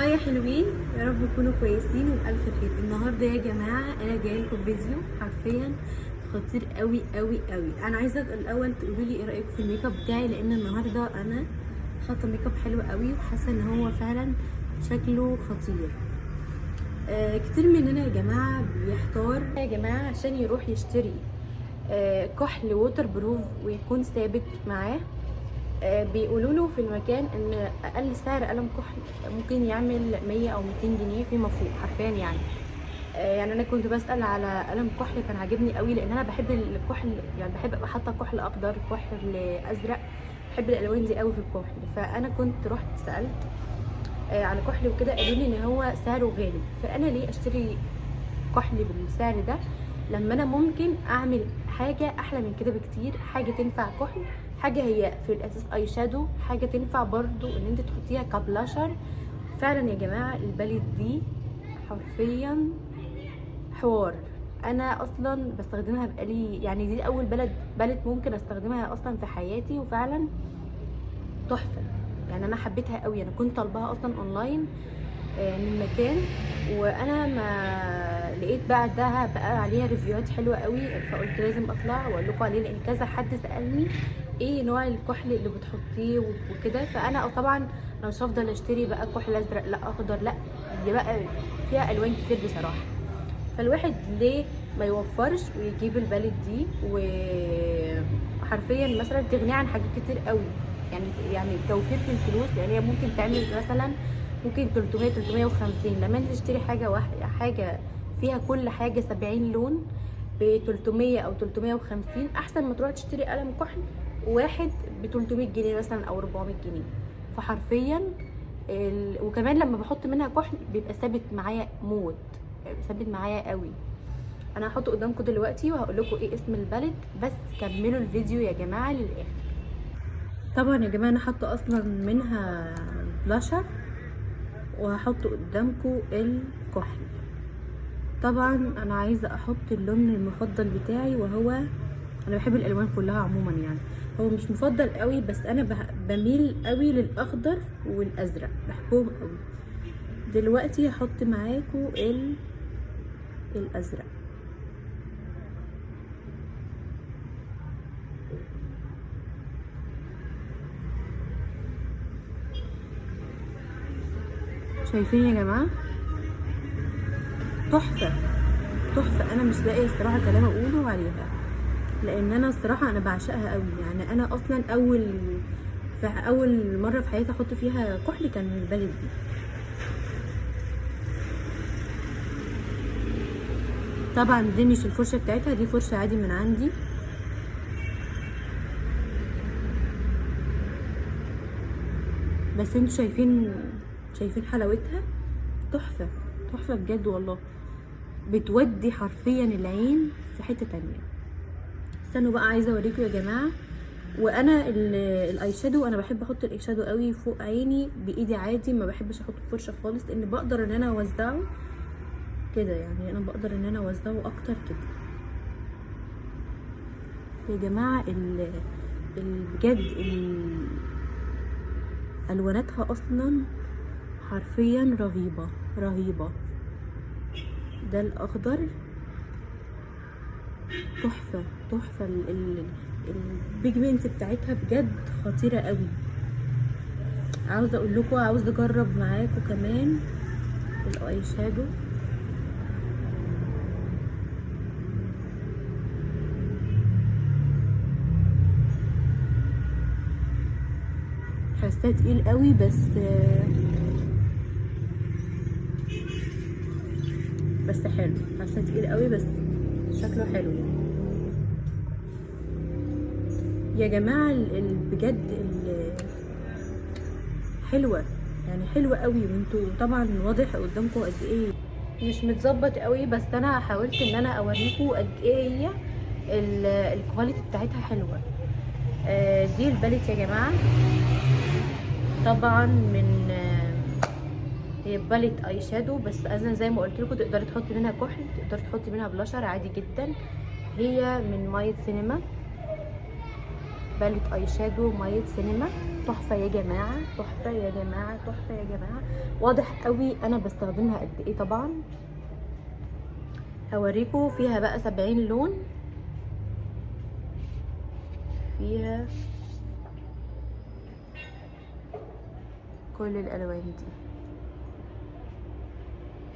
Hi يا حلوين، يا رب تكونوا كويسين وبألف خير. النهارده يا جماعة انا جاية لكم فيديو حرفيا خطير قوي قوي قوي. انا عايزه الاول تقولوا لي ايه رايكم في الميك اب بتاعي، لان النهارده انا حاطه ميك اب حلو قوي وحاسه ان هو فعلا شكله خطير. كتير مننا يا جماعة بيحتار يا جماعة عشان يروح يشتري كحل waterproof ويكون ثابت معاه. بيقولوا له في المكان ان اقل سعر قلم كحل ممكن يعمل 100 او 200 جنيه فيما فوق حرفيا. يعني انا كنت بسأل على قلم كحل كان عاجبني قوي، لان انا بحب الكحل، يعني بحب ابقى حاطه كحل اخضر كحل ازرق، بحب الالوان دي قوي في الكحل. فانا كنت رحت سألت على كحل وكده، قالوا لي ان هو سعره غالي. فانا ليه اشتري كحل بالسعر ده لما انا ممكن اعمل حاجة احلى من كده بكتير، حاجة تنفع كحل، حاجة هي في الاساس eye shadow، حاجة تنفع برضو ان انت تحطيها كبلاشر. فعلا يا جماعة ال palette دي حرفيا حوار، انا اصلا بستخدمها بقالي، يعني دي اول palette ممكن استخدمها اصلا في حياتي، وفعلا تحفة. يعني انا حبيتها قوي. انا كنت طالباها اصلا اونلاين من مكان، وانا ما لقيت بعدها بقى عليها review هات حلوة قوي، فقلت لازم اطلع واقول لكم عليه، لان كذا حد سالني ايه نوع الكحل اللي بتحطيه وكده. فانا طبعا انا مش هفضل اشتري بقى كحل ازرق لا اخضر لا، دي بقى فيها الوان كتير بصراحة. فالواحد ليه ما يوفرش ويجيب ال palette دي، وحرفيا مثلا تغنيه عن حاجات كتير قوي. يعني توفير في الفلوس، لان هي ممكن تعمل مثلا ممكن 300 350، لما انت تشتري حاجة واحدة، حاجة فيها كل حاجة 70 لون ب 300 او 350، احسن ما تروح تشتري قلم كحل واحد ب 300 جنيه مثلا او 400 جنيه. فحرفيا وكمان لما بحط منها كحل بيبقى ثابت معايا موت، بيبقى ثابت معايا قوي. انا هحطه قدامكم دلوقتي وهقول لكم ايه اسم ال palette، بس كملوا الفيديو يا جماعة للاخر. طبعا يا جماعة انا حاطه اصلا منها بلاشر، وهحط قدامكم الكحل. طبعا انا عايزه احط اللون المفضل بتاعي، وهو انا بحب الالوان كلها عموما، يعني هو مش مفضل قوي، بس انا بميل قوي للاخضر والازرق، بحبهم قوي. دلوقتي هحط معاكم الازرق. شايفين يا جماعة؟ تحفة تحفة. انا مش لاقيه الصراحة كلام اقوله عليها، لان انا الصراحة انا بعشقها قوي. يعني انا اصلا في اول مرة في حياتي احط فيها كحل كان من الباليت دي. طبعا دي مش الفرشة بتاعتها، دي فرشه عادي من عندي. بس انتوا شايفين حلاوتها؟ تحفة تحفة بجد والله، بتودي حرفيا العين في حتة تانية. استنوا بقى عايزه اوريكم يا جماعة. وانا ال eye shadow انا بحب احط ال eye shadow قوي فوق عيني بايدي عادي، ما بحبش احط فرشه خالص، لان بقدر ان انا اوزعه كده. يعني انا بقدر ان انا اوزعه اكتر كده يا جماعة. بجد الواناتها اصلا حرفيا رهيبة رهيبة. ده الاخضر تحفة تحفة. ال pigment بتاعتها بجد خطيرة قوي. عاوزه اقول لكم، عاوزه اجرب معاكم كمان ال eye shadow. حاساه تقيل قوي، بس حلو. حاساه تقيل قوي بس شكله حلو يعني يا جماعة. بجد حلوة، يعني حلوة قوي. وانتوا طبعا واضح قدامكم قد ايه مش متظبط قوي، بس انا حاولت ان انا اوريكم قد ايه هي ال quality بتاعتها حلوة. دي ال palette يا جماعة، طبعا من هي palette eye shadow، بس انا زي ما قلت لكم تقدري تحطي منها كحل، تقدري تحطي منها بلاشر عادي جدا. هي من مايت سينما، palette eye shadow مايت سينما. تحفة يا جماعة، تحفة يا جماعة، تحفة يا جماعة. واضح قوي انا بستخدمها قد ايه. طبعا هوريكم فيها بقى 70 لون، فيها كل الالوان دي.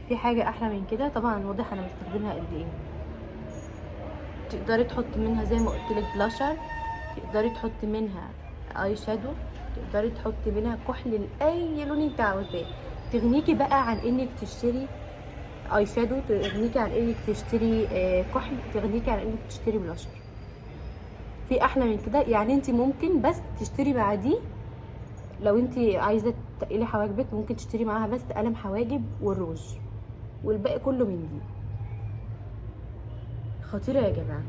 في حاجة احلى من كده؟ طبعا واضح انا بستخدمها قد ايه. تقدري تحطي منها زي ما قلت لك بلاشر، تقدري تحطي منها eye shadow، تقدري تحطي منها كحل لاي لون انت عاوزاه. تغنيكي بقى عن انك تشتري eye shadow، تغنيكي عن انك تشتري كحل، تغنيكي عن انك تشتري بلاشر. في احلى من كده؟ يعني انت ممكن بس تشتري مع دي، لو انت عايزه تقلي حواجبك ممكن تشتري معاها بس قلم حواجب والروج، والباقي كله من دي. خطيرة يا جماعة.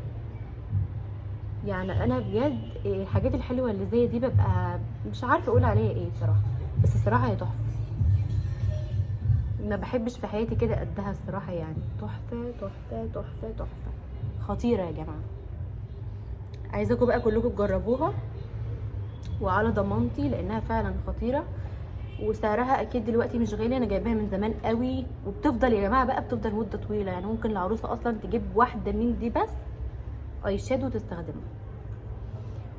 يعني انا بجد الحاجات الحلوة اللي زي دي ببقى مش عارفه اقول عليها ايه بصراحة، بس الصراحة هي تحفة. ما بحبش في حياتي كده قدها الصراحة، يعني تحفة تحفة تحفة تحفة، خطيرة يا جماعة. عايزاكم بقى كلكم تجربوها وعلى ضمانتي، لانها فعلا خطيرة، وسعرها اكيد دلوقتي مش غالي. انا جايباها من زمان قوي، وبتفضل يا جماعة بقى بتفضل مده طويلة. يعني ممكن العروسة اصلا تجيب واحدة من دي بس eye shadow تستخدمها.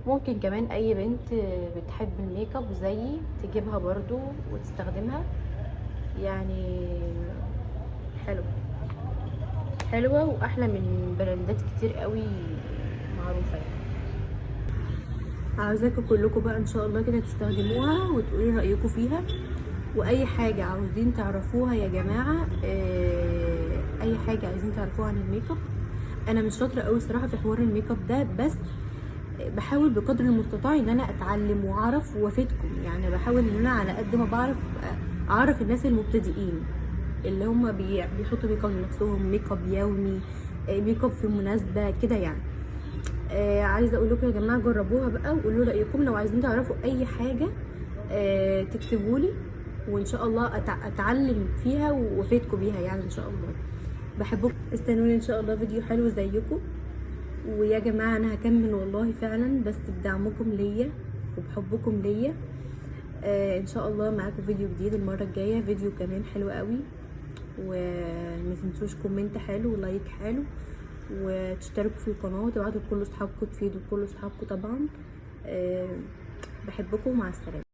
ممكن كمان اي بنت بتحب الميك اب زيي تجيبها برضو وتستخدمها. يعني حلوة حلوة، واحلى من براندات كتير قوي معروفة. يعني عاوزاكم كلكم بقى ان شاء الله كده تستخدموها وتقولي رايكم فيها، واي حاجة عاوزين تعرفوها يا جماعة، اي حاجة عايزين تعرفوها عن الميك اب. انا مش شاطرة قوي الصراحة في حوار الميك اب ده، بس بحاول بقدر المستطاع ان انا اتعلم واعرف وافيدكم. يعني بحاول ان انا على قد ما بعرف اعرف الناس المبتدئين اللي هم بيحطوا ميك اب لنفسهم، ميك اب يومي، ميك اب في مناسبة كده. يعني عايزه اقول لكم يا جماعة جربوها بقى وقولوا رايكم. لو عايزين تعرفوا اي حاجة تكتبوا لي، وان شاء الله اتعلم فيها وافيدكم بيها يعني ان شاء الله. بحبكم، استنوني ان شاء الله فيديو حلو زيكم. ويا جماعة انا هكمل والله فعلا، بس بدعمكم ليا وبحبكم ليا. ان شاء الله معاكم فيديو جديد المرة الجاية، فيديو كمان حلو قوي. وما تنسوش comment حلو و like حلو، وتشتركوا في القناة وتبعتوا لكل اصحابكم، تفيدوا كل اصحابكم طبعا. بحبكم، مع السلامة.